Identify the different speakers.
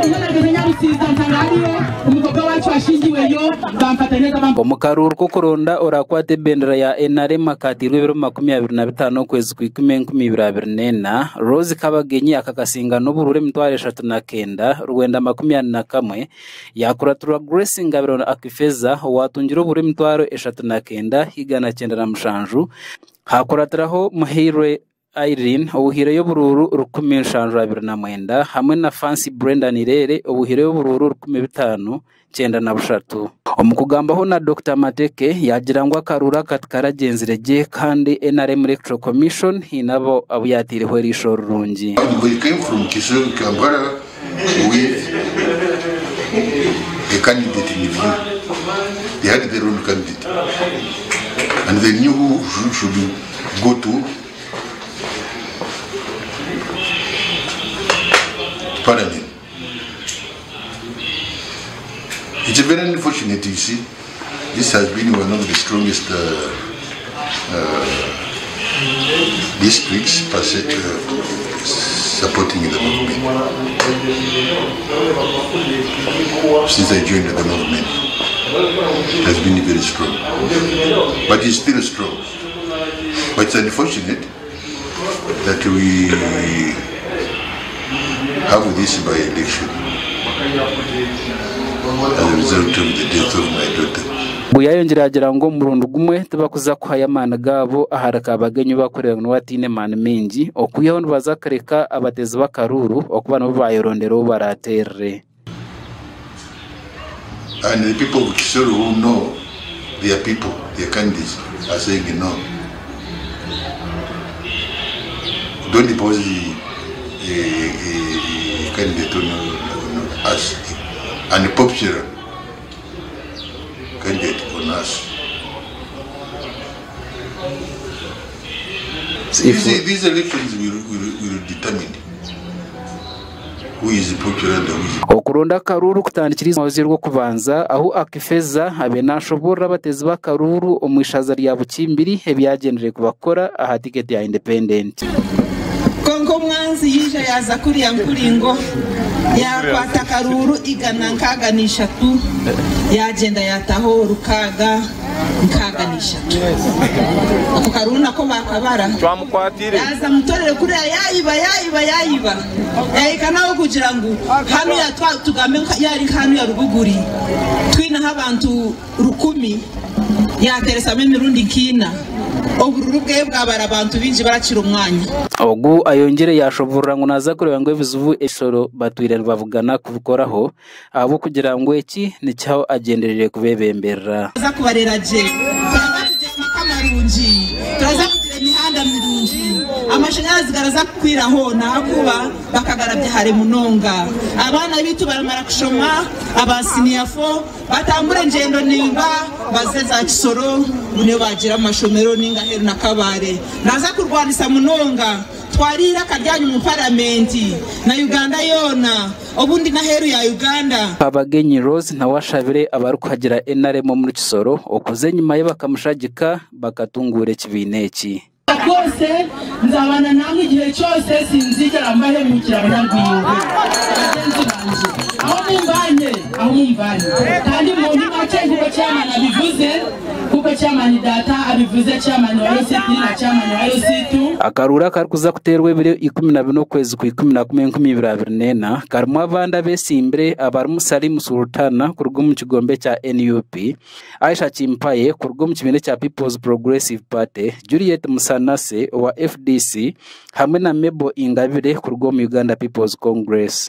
Speaker 1: Obumwe nageza Nyarusiza nsanga hariyo umukobwa wacu washingiweyo, bamfata neza.
Speaker 2: Omu karuuru k'okuronda orakwata ebendera ya NRM akatirwe ebiro 25 okwezi kwa 10 2024, Rose Kabagenyi akakasinga n'oburuuru 39,141 yakuratirwa Grace Ngabirano Akifeza owatungire oburuuru 39,197, hakuratiraho Muheirwe Irene owuhireyo oburuuru 1,079 hamwe na Fancy Brenda Nirere owuhireyo oburuuru 5,093. Omu kugambaho na Dr. Mateke yagira ngu akaruuru aka tikaragyenzire gye kandi NRM Electoral Commission haine abo abu yateireho eriisho rirungi.
Speaker 3: We came from Kisoro, Kampala with a candidate in view. They had their own candidate. And they knew who should go to parliament. It's very unfortunate, you see. This has been one of the strongest districts supporting the movement. Since I joined the movement, it has been very strong. But it's still strong. But it's unfortunate that we have this by election as a result of the death of my daughter.
Speaker 2: Buyayongyera agira ngu omurundi gumwe tibakuza kuhayo amaani gaabo ahari Kabagenyi bakureba ngu bataine maani maingi, okwihaho nibaza kureka abateezi b'akaruuru okuba nibo bayerondera ou barateerere.
Speaker 3: And the people of Kisoro who know their people, their candidates, are saying no. Don't impose a candidate on us, an unpopular candidate on us. You see, these elections will determine who is popular and who is.
Speaker 2: Okuronda akaruuru kutandikiriza omuzi rw'okubanza ahu Akifeza abe nashoborera abatezi b'akaruuru omu ishaza rya Bukimbiri ebyagyendere kubakora aha tiketi ya independent.
Speaker 4: Konka omwanzi yija yaza kuriya nkuringo yakwata akaruuru 163, yagenda yataho 663. Ako karuuru nako bakabara.
Speaker 5: Twamukwatire.
Speaker 4: Yaza mutorere kuriya yayiba yayiba yayiba, yahika naho kugira ngu hano yatwa tugambe yari hano ya rubuguri twinaho abantu 10,000 yateresamo emirundi nkina obururu bwe bwabara abantu bingi barakira umwanya.
Speaker 2: Ogu ayongere yashoborera ngu naza kureba ngu ebizibu esoro batwire nibavugana kubikoraho abo kugira ngu eki nikyaho agyenderere kubebemberera.
Speaker 4: Turaza kubarera gye, turaza kugira amaka marungi, turaza kugira emihanda mirungi, amashanyarazi garaza kukwiraho nahakuba bakagarabya hare munonga. Abaana bitu baramara kushoma abasiniyafo batambura engendo nimba baze za Kisoro niyo bagira amashomero ninga heru na Kabare. Naza kurwanisa munonga twarira akaryanyu mu paramenti na Uganda yona obundi na heru ya Uganda.
Speaker 2: Kabagenyi Rose ntawashabire abarikuhagira NRM muri Kisoro okuze nyuma ye bakamushagika bakatungura ekibiina eki.
Speaker 1: Rwose nzabana namwe igihe cyose, sinzigera mbahemukira abanyarwanda bagenzi banje, aho mumbanye aho mumbanye kandi muntu make nkuko chairman abivuze, kuko chairman data abivuze, chairman wa LC3 na chairman wa LC2.
Speaker 2: Akarura karikuza kuterwa ebiro 14 okwezi kwa 11 2024 karimu abandi abesimbire abarimu Salim Sultana kuruga omu kigombe kya NUP, Aisha Chimpaye kuruga omu kibiina kya People's Progressive Party, Juliet Musanase owa FDC hamwe na Mebo Ingabire kuruga omu Uganda People's Congress.